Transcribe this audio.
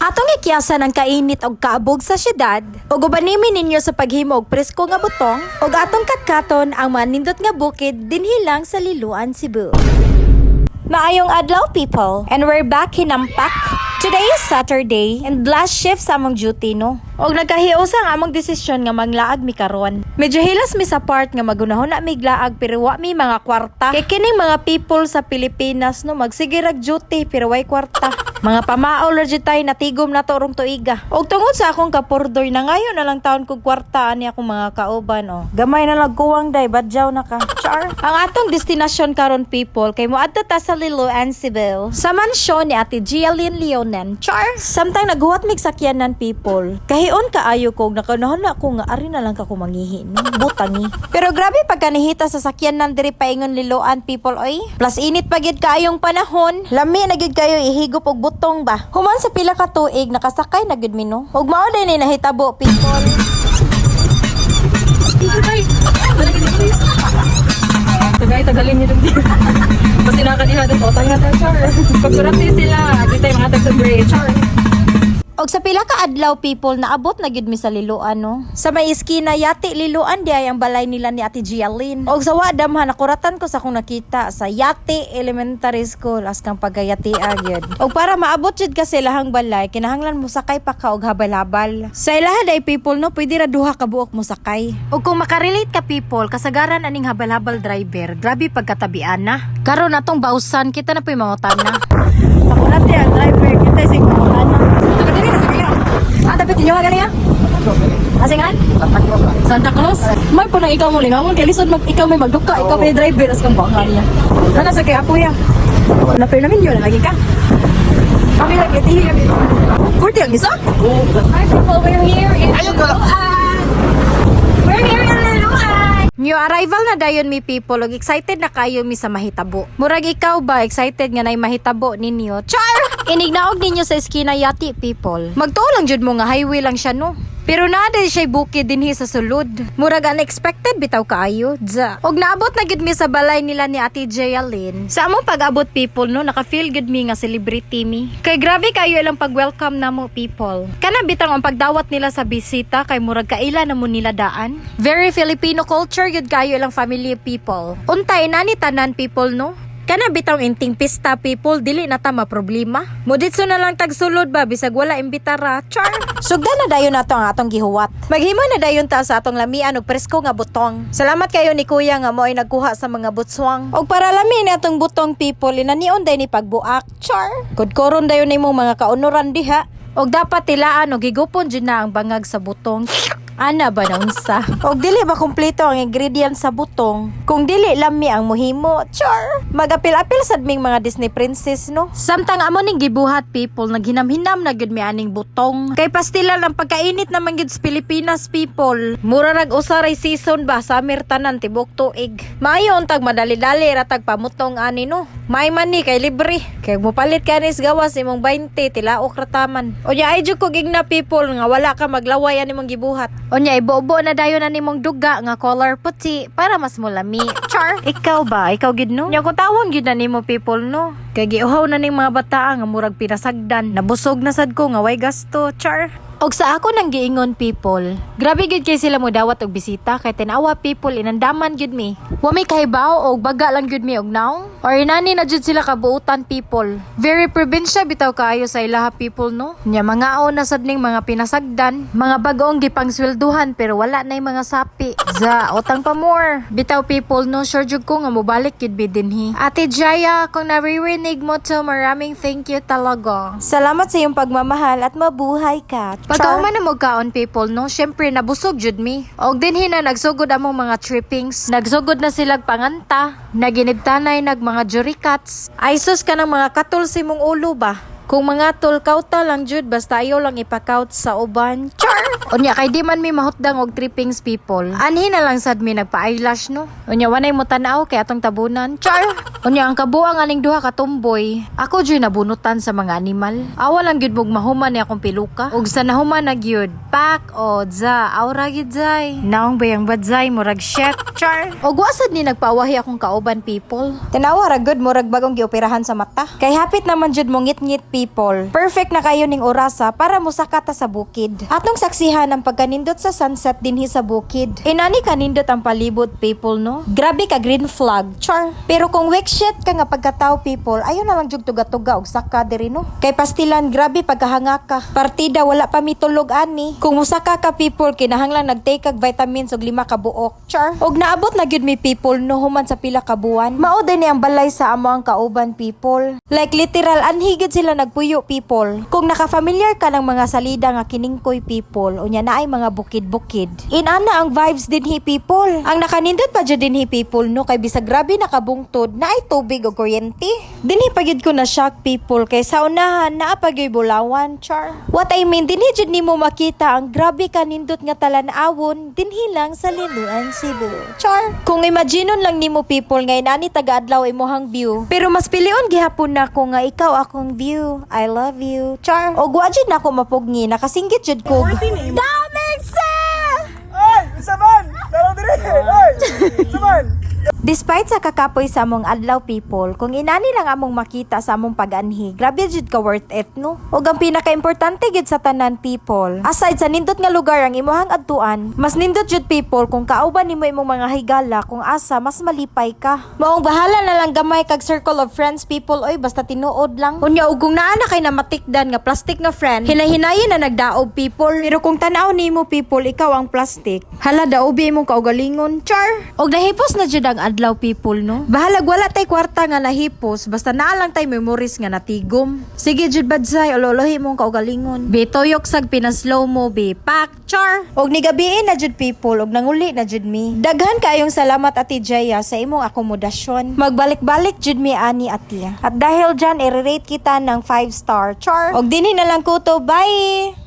Atong ikiyasan ang kainit og kaabog sa syudad ug uban nimi ninyo sa paghimo og presko nga butong ug atong katkaton ang manindot nga bukid dinhi lang sa Liloan, Cebu. Maayong adlaw, people, and we're back hinampak. Today is Saturday and last shift sa among duty, no. Og nagkahiusa ang among desisyon nga manglaag mi karon. Medyo hilas mi sa part nga magunahon na mig laag pero wa mi mga kwarta. Kay kining mga people sa Pilipinas, no, magsige rag duty pero way kwarta. Mga pamaol ra jud tay, natigom na to rong tuiga. Og tungod sa akong kapurdoy na ngayon na lang taon kog kwarta ani akong mga kauban, oh. Gamay na lang kuwang day, badyaw na ka. Char. Ang atong destinasyon karon, people, kay moadto ta sa Liloan, Cebu. Sa mansyon ni Ate Gialyn Leonen. Char. Samtang naghuwat mig sakyanan, people, kahion kaayo ko nakanahon na ako nga ari na lang ka kumangihin. Butangi. Pero grabe pagka nihita sa sakyanan diri paingon Liloan, people, oy. Plus init pa gid kaayong panahon. Lami na gid kayo ihigop og butong ba. Human sa pila ka tuig, nakasakay na gid mi, no. Ug mao din ni nahitabo, people. Tagay, tagalin niyo dito. Basta nakadiha dito, tayo na tayo, char. Pagkurati sila, di tayo mga tag sa grade, char. Og sa pila ka adlaw, people, naabot na gyud mi sa Liloan, no. Sa may iskina Yati Liloan di ay ang balay nila ni Ate Gialyn. Og sa wa damhan, nakuratan ko sa akong nakita sa Yati Elementary School as kang pagayati gyud. Og para maabot jud kasi ilahang balay, kinahanglan mo sakay pa ka og habal-habal. Sa ilaha day, people, no, pwede ra duha ka buok mo sakay. Og kung makarelate ka, people, kasagaran aning habal-habal driver, grabe pagkatabian na. Karon atong bawsan kita na po'y mangutana. Pakurati ang driver kita sa mangutana. Nakadiri na sa kaya. Ah, dapat inyo ka ganiya? Asingan? Santa Claus? May po na ikaw mo lingamon. Kaya lisod mag, ikaw may magduka, ikaw may driver, as kang bangka niya. Nana sa kaya apo ya. Napir namin yun, lagi ka. Kami lang, itihi kami. 40 ang isa? Hi people, we're here in Liloan. We're here in Liloan. New arrival na dayon mi, people, ug excited na kayo mi sa mahitabo. Murag ikaw ba, excited nga nay mahitabo ninyo? Char! Inignaog ninyo sa eskina Yati, people. Magtuo lang jud mo nga highway lang siya, no. Pero naa din siya bukid dinhi sa sulod. Murag unexpected bitaw kaayo. Dza. Og naabot na gid mi sa balay nila ni Ate Jayalyn. Sa among pag-abot, people, no, naka-feel gud mi nga celebrity mi. Kay grabe kayo ilang pag-welcome namo, people. Kana bitang ang pagdawat nila sa bisita kay murag kaila na mo nila daan. Very Filipino culture gud kayo ilang family, people. Untay nani tanan, people, no. Kana bitang inting pista, people, dili na ta problema. Muditso na lang tagsulod ba bisag wala imbitara. Char. Sugdan na dayon nato ang atong gihuwat. Maghimo na dayon ta sa atong lamian og presko nga butong. Salamat kayo ni kuya nga mo ay nagkuha sa mga butswang. Og para lami ni atong butong, people, inanion day ni pagbuak. Char. Kudkoron dayon nimong mga kaunuran diha. Og dapat tilaan og higupon jud na ang bangag sa butong. Ana ba na unsa? Og dili ba kumpleto ang ingredients sa butong? Kung dili lami ang muhimo, char. Magapil-apil sad ming mga Disney princess, no. Samtang amo ning gibuhat, people, naghinam-hinam na gyud mi aning butong. Kay pastilan ang pagkainit naman gyud sa Pilipinas, people. Mura rag usa ray season ba, summer tanan tibok tuig. Maayo untag madali-dali ra tag pamutong ani, no. May man ni kay libre. Kay mopalit ka ni gawas imong 20, tilaok ra taman. Unya ay jud ko gigna, people, nga wala ka maglaway ani mong gibuhat. Unya ibubo na dayon ani mong duga nga color puti para mas mulami. Char. Ikaw ba? Ikaw gid, no? Nya ko tawon gid na nimo, people, no. Kay giuhaw na ning mga bata nga murag pinasagdan. Nabusog na sad ko nga way gasto. Char. Og sa ako nang giingon, people, grabe gid kay sila mo dawat og bisita kay tanawa, people, inandaman gyud mi. Wa mi kahibaw og baga lang gyud mi og naong. Or inani na jud sila kabuutan, people. Very probinsya bitaw kaayo sa ilaha, people, no. Nya mangaon na sad ning mga pinasagdan, mga bag-ong gipangswelduhan pero wala nay mga sapi. Za, utang pa more. Bitaw, people, no, sure jud ko nga mobalik gyud bi dinhi. Ate Jaya, kung naririnig mo to, maraming thank you talaga. Salamat sa iyong pagmamahal at mabuhay ka. Pagkahuman na magkaon, people, no, syempre nabusog jud mi. Og dinhi na nagsugod among mga trippings. Nagsugod na silag panganta, naginibtanay nag mga jury cuts. Ay sus ka ng mga katul sa imong ulo ba. Kung mga tol, kauta lang jud basta ayaw lang ipakaut sa uban. Char! Char! Unya kay di man mi mahutdang og trippings, people. Anhi na lang sad mi nagpa-eyelash, no. Unya wanay mo tan-aw kay atong tabunan. Char! Unya ang kabuang aning duha ka tumboy. Ako jud nabunutan sa mga animal. Awa lang gyud mog mahuman ni akong piluka. Ug sa nahuman na gyud, pak o za, aura gyud zay. Naong bayang badzay, murag shit. Char! Og wa sad ni nagpawahi akong kauban, people. Tanawa ra gud, murag bagong gioperahan sa mata. Kay hapit naman jud mo ngit-ngit, people. Perfect na kayo ning orasa para mosaka ta sa bukid. Atong saksihan ang pagkanindot sa sunset dinhi sa bukid. Inani kanindot ang palibot, people, no. Grabe ka green flag. Char. Pero kung weak shit ka nga pagkatao, people, ayo na lang jud tuga-tuga og saka diri, no. Kay pastilan, grabe pagkahanga ka. Partida wala pa mitulog ani. Kung musaka ka, people, kinahanglan nagtake kag vitamins og lima ka buok. Char. Og naabot na gyud mi, people, no, human sa pila ka buwan. Mao din ni ang balay sa amo ang kauban, people. Like literal anhi gyud sila nagpuyo, people. Kung naka-familiar ka ng mga salida nga kiningkoy, people, unya naay mga bukid-bukid. Inana ang vibes dinhi, people. Ang nakanindot pa jud dinhi, people, no, kay bisag grabe nakabungtod, naay tubig og kuryente. Dinhi pa gyud ko na shock, people, kay sa unahan naa pa gyud bulawan, char. What I mean, dinhi jud nimo makita ang grabe kanindot nga talan-awon dinhi lang sa Liloan, Cebu. Char. Kung imaginon lang nimo, people, nga inani taga-adlaw imuhang view. Pero mas pilion gihapon nako nga ikaw akong view. I love you. Char. Og wa jud nako mapugni, nakasinggit jud ko. Daming sa! Ay! Isa man! Dalaw diri! Ay! Isa man! Despite sa kakapoy sa among adlaw, people, kung inani lang among makita sa among pag-anhi, grabe jud ka worth it, no? Ug ang pinaka-importante gid sa tanan, people, aside sa nindot nga lugar ang imuhang adtuan, mas nindot jud, people, kung kauban nimo imong mga higala kung asa mas malipay ka. Maong bahala na lang gamay kag circle of friends, people, oy, basta tinuod lang. Unya ug kung naa na kay namatikdan nga plastic nga friend, hinahinayin na nagdaob, people. Pero kung tan-aw nimo, people, ikaw ang plastic. Hala, daobi imong kaugalingon, char. Og nahipos na jud ang adlaw, people, no. Bahalag wala tay kwarta nga nahipos, basta naa lang tay memories nga natigom. Sige jud badzay, ololohi imong kaugalingon. Be toyok sag pinaslow mo be pak char. Og nigabiin na jud, people, og nanguli na jud mi. Daghan kayong salamat, Ate Jaya, sa imong akomodasyon. Magbalik-balik jud mi ani, ate. At dahil dyan, i-rate kita ng 5 star. Char. Og dinhi na lang ko to. Bye!